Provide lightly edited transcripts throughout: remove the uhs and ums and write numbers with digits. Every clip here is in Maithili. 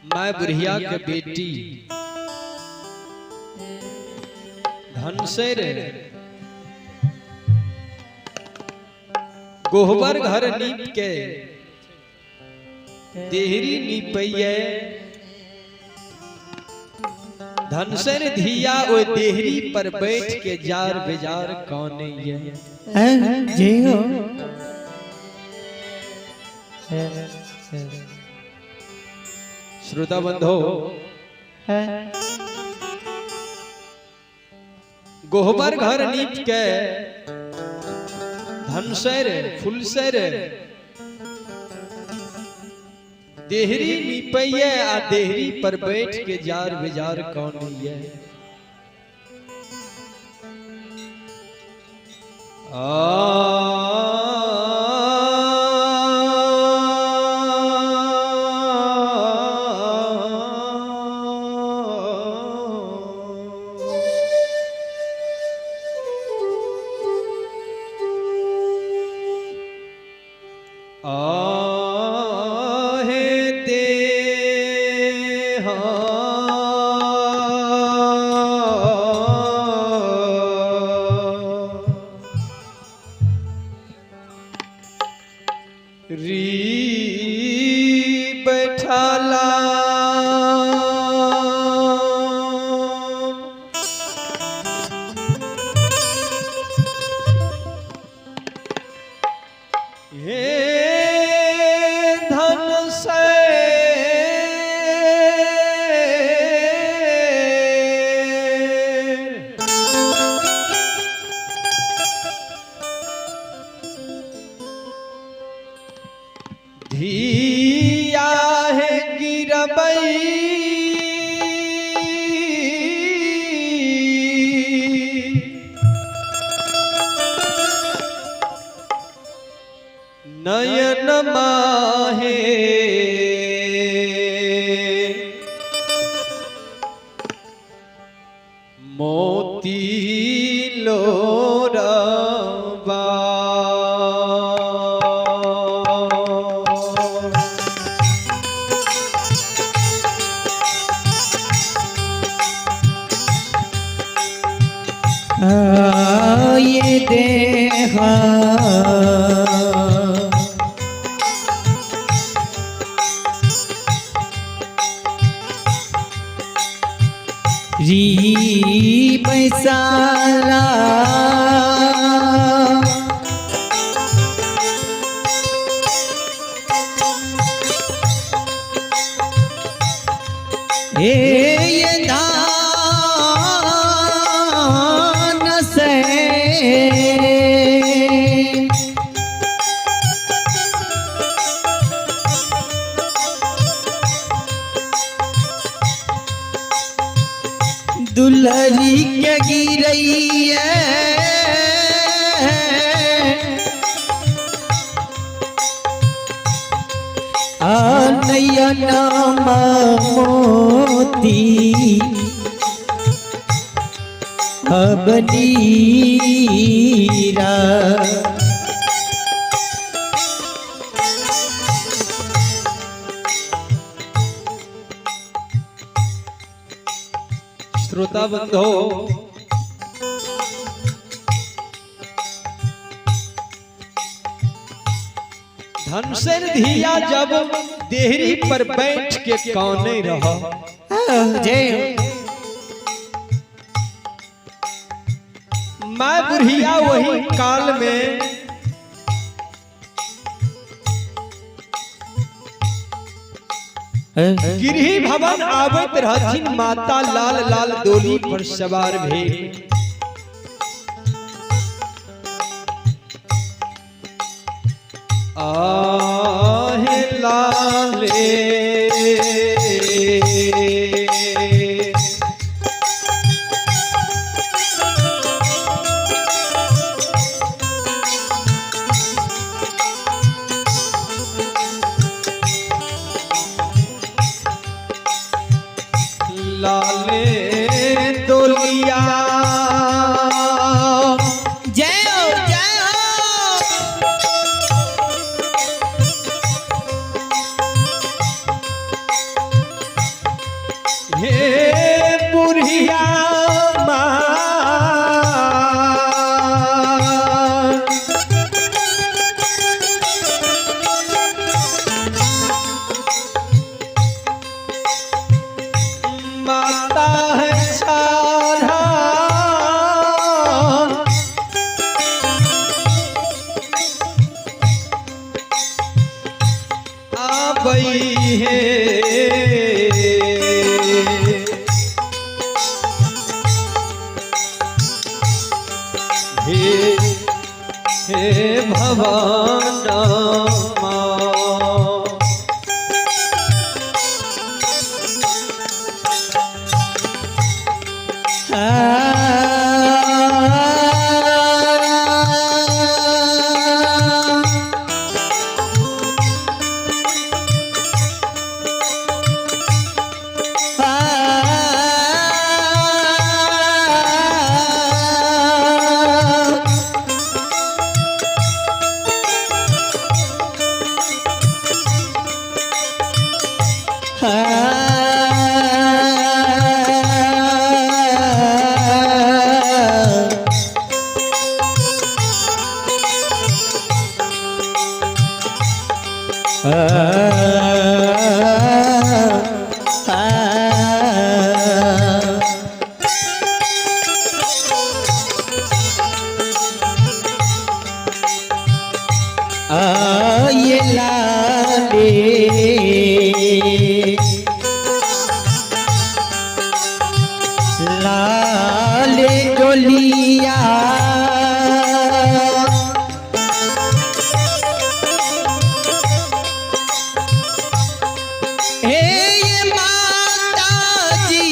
My बुढ़िया के बेटी धनसर गोहबर घर नीप के देहरी नीपैये। धनसर धिया ओ देहरी पर बैठ के जार बेजार कानैये। जय हो। श्रोता बंधो, गोहबर घर नीप के धनसर फुलसर देहरी नीपैये आ देहरी पर बैठ के जार बेजार कानैये। आहे देहा री बैठाला हे धन से धिया है गिरबई नयन माहे मोती लोरबा। ये देहा री बैसाला हे ये दान से दुलहरी के गिरैया नयन मोती अब नीरा। श्रोता बंधो, धनसर धिया जब देहरी पर बैठ के काने रहा, जय मैं बुढ़िया वही काल में गिरही भवन आवत रहथिन माता लाल लाल डोली पर सवार भेल। आहे लाले लाले डोलिया जय हो जय हो। हे बुढ़िया माँ, माता है सारा आबई है। हे हे भवाना माँ। ये लाले लाले डोलिया, हे ये माता जी,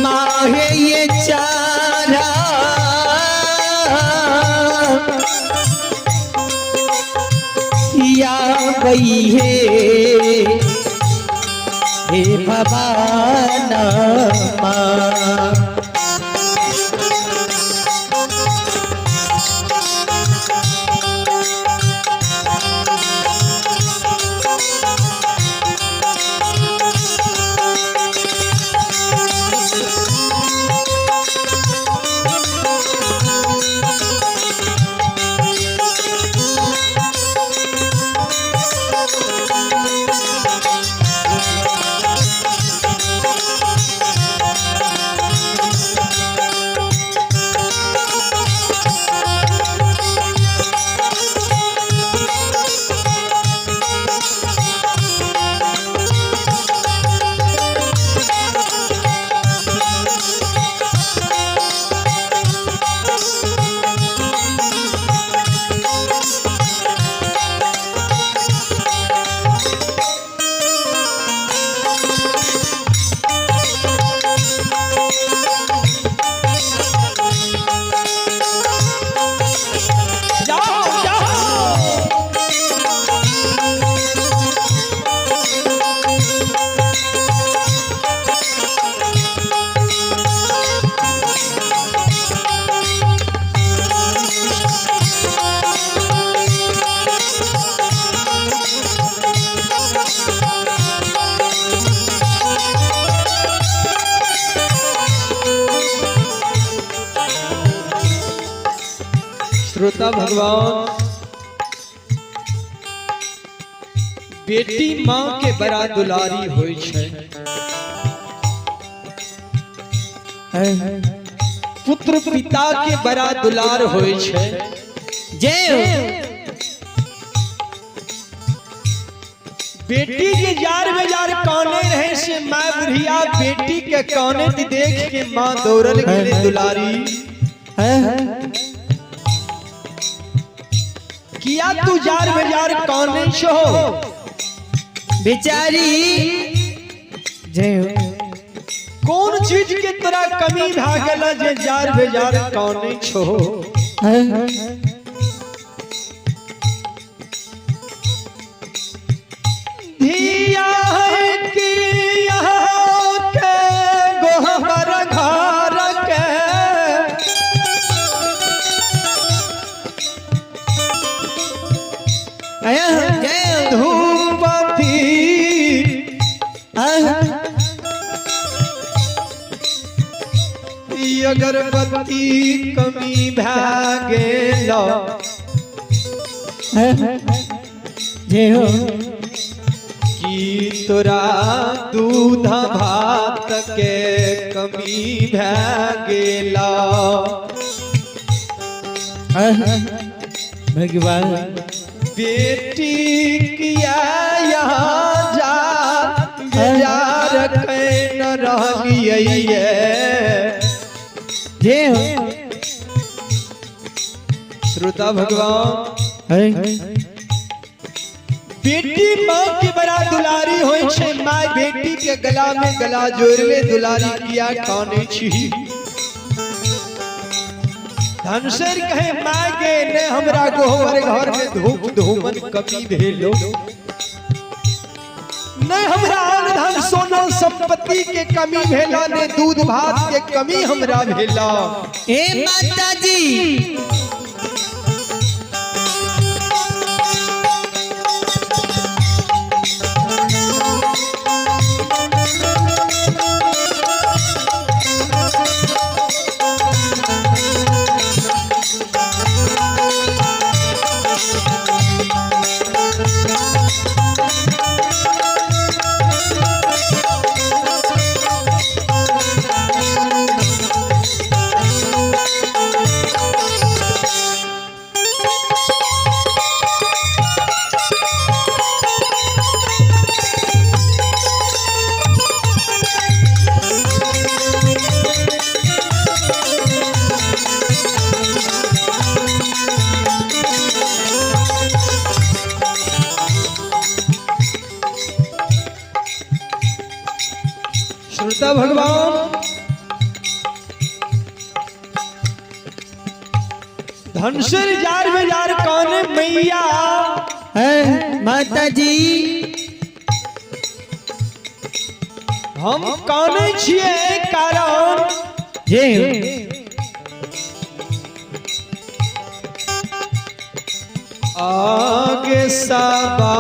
माहे ये चारा या गई है, हे भवाना माँ। जाओ जाओ। श्रोता भगवान, बेटी माँ के बड़ा दुलारी होय छै, पुत्र पिता के बड़ा दुलार होय छै। जय हो। बेटी के जार बेजार काने रहे से माँ बुढ़िया बेटी के काने देख के माँ दौड़ल गेले दुलारी, किया तू जार बेजार काने छो? बेचारी जय हो। कौन चीज के तोरा कमी भा गेल जे जार बेजार काने छो? धिया है कि यहाँ के गोहबर घर के, की अगरबत्ती कमी भए गेल? जय हो। की तोरा दूध भात के कमी भए गेल? भगवान। बेटी किया यहाँ जा बेजार can रहलियै? जय हो। श्रोता भगवान, बेटी माँ के बड़ा दुलारी होइ छै। माय बेटी के गला में गला जोड़ले, दुलारी किया काने छी? धनसर कहे, माय गे, ने हमरा गोबर घर में धूप धूमन कमी भेलो, ने हमरा अन्न धन सोना संपत्ति के कमी भेला, ने दूध भात के कमी हमरा भेला। ए माता जी। श्रोता भगवान, धनसर जार में जार काने, मैया, है माता जी। हम काने छियै कारण जय हो। आगे सबा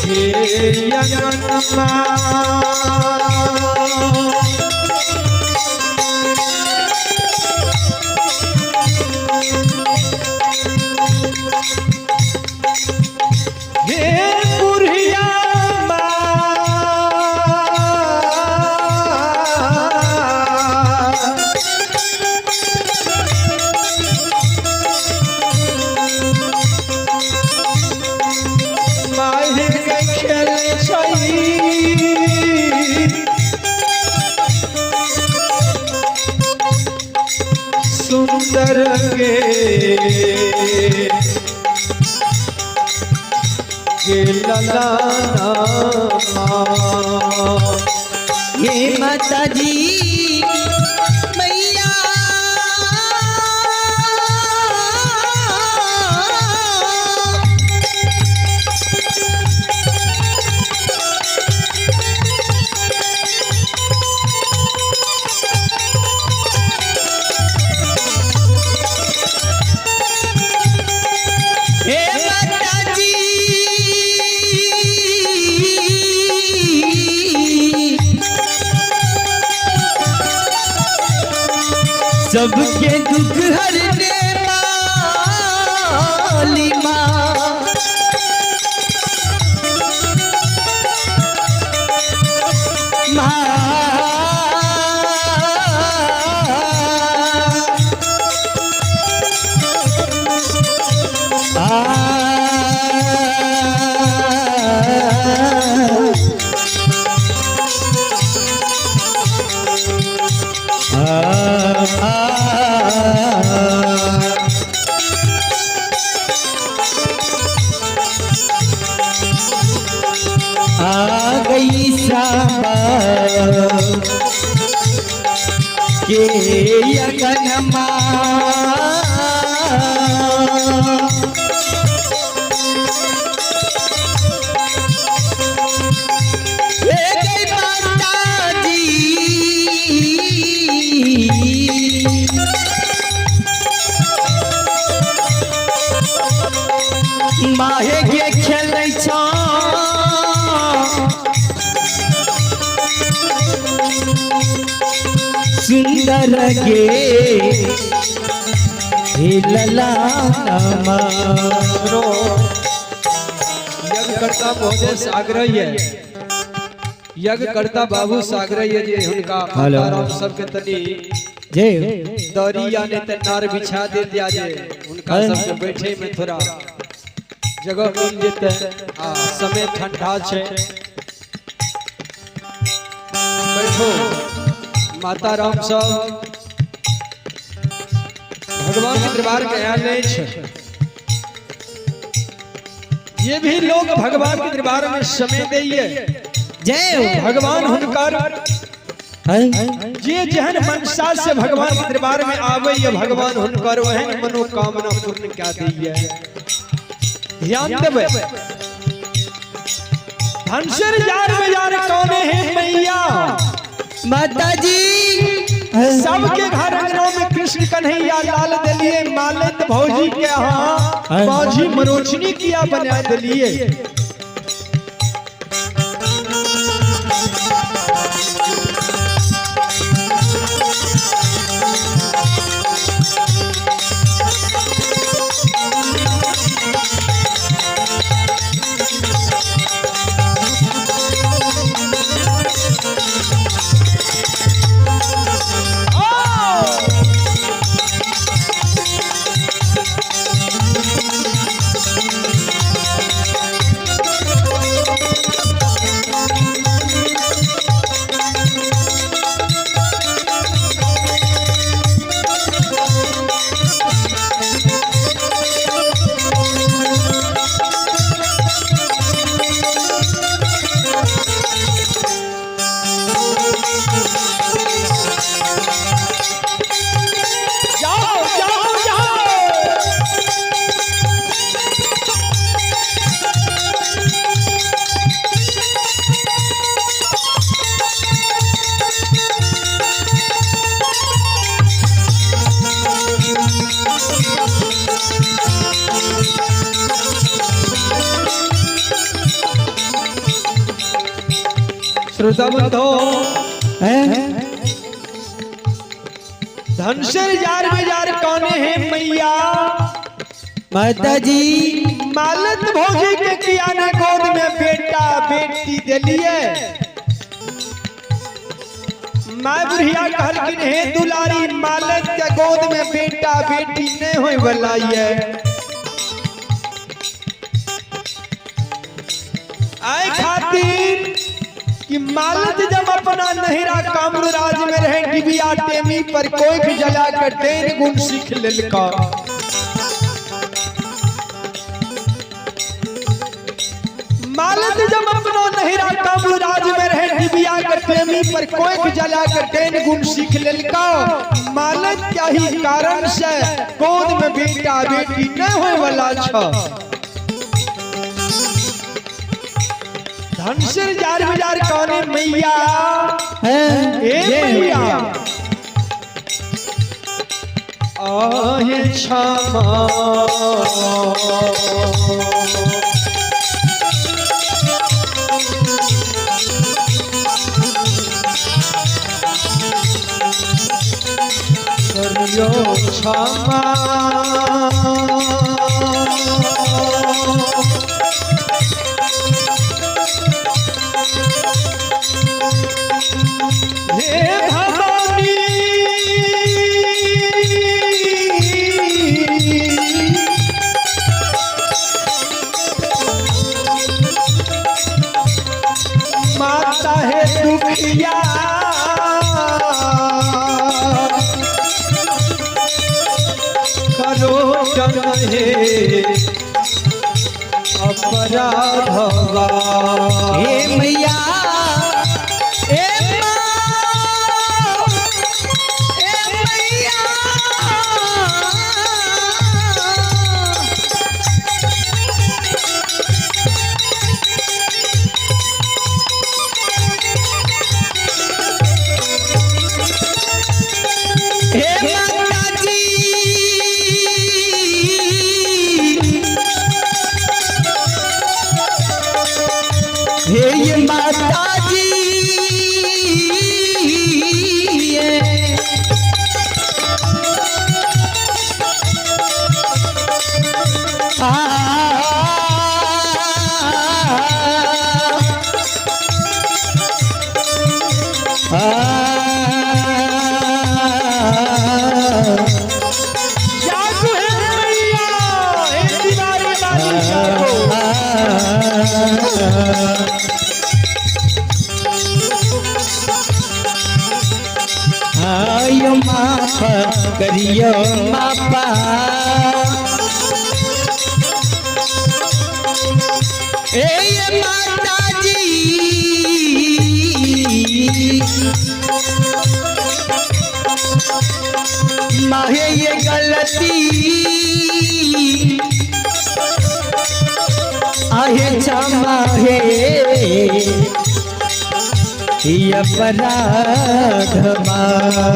हे अंगनमा। हे बुढ़िया माँ, माहिर के खेल छै सुंदर के के ललाना। हे माता जी मैया, हे माता जी, सबके दुख हरने वाली माँ। आ गई साबा के अगनमा। हे गई माता जी। माहे के खेलै छौ सुंदर गे हे ललामा। सुनो, यज्ञकर्ता महोदय से आग्रह है, यज्ञकर्ता बाबू से आग्रह है जे हुनका हेलो। माताराम सबके तनी जय दरी या नहीं त नार बिछा दे दिया जे हुनका सबके बैठे में थोड़ा जगह मिल जेते आ समय ठंडा छै। बैठो माता राम सब भगवान के दरबार के आयल नहीं छै। ये भी लोग भगवान के दरबार में समय दैये, जय भगवान हुनकर जे जेहन मनसा से भगवान के दरबार में आवे, भगवान हुनकर ओहन मनोकामना पूर्ण कए दैये। ध्यान देबै। धनसर जार में यार कौन है मैया माता जी सबके घर अंगना में कृष्ण कन्हैया लाल दिलिए, मालित भौजी के यहाँ बाजी मरोचनी किया बना दिलिए। जाओ जाओ जाओ। श्रोता बंधो, धनसर जार में जार कौन है मैया माता जी मालत भौजी के किया ने गोद में बेटा बेटी दिलिए। माय बुढ़िया कहलखिन हे दुलारी, मालत के गोद में बेटा बेटी नहीं होय वाला ये। आय खातिर कि मालत जब अपना नहिरा कामरू राज में रहे, डिबिया टेमी पर कोई भी जला कर 3 गुण सीख लेलका। मालत जब अपना नहिरा कामरू राज में रहे, डिबिया कर टेमी पर कोई भी जला कर 3 गुण सीख लेलका। मालत क्या ही कारण से गोद में बेटा बेटी नहीं होय वाला छ। धनसर जार बाजार कौन मैया ए मैया आहे क्षमा करियो क्षमा। हे भवानी माता है दुखिया करो जन हे अपराधवा। हे मैया ए माँ ए मैया हे माता जी माफ करियो मापा। ए माता जी माहे ये गलती आहे क्षमा है ये अपराध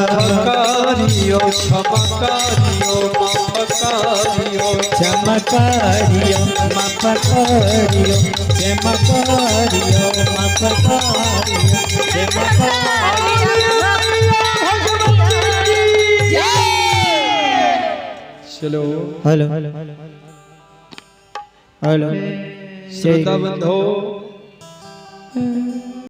करियो क्षमा करियो माफ करियो, क्षमा करियो माफ करियो, क्षमा करियो माफ करियो, क्षमा करियो। चलो हेलो हेलो श्रोता बंधो,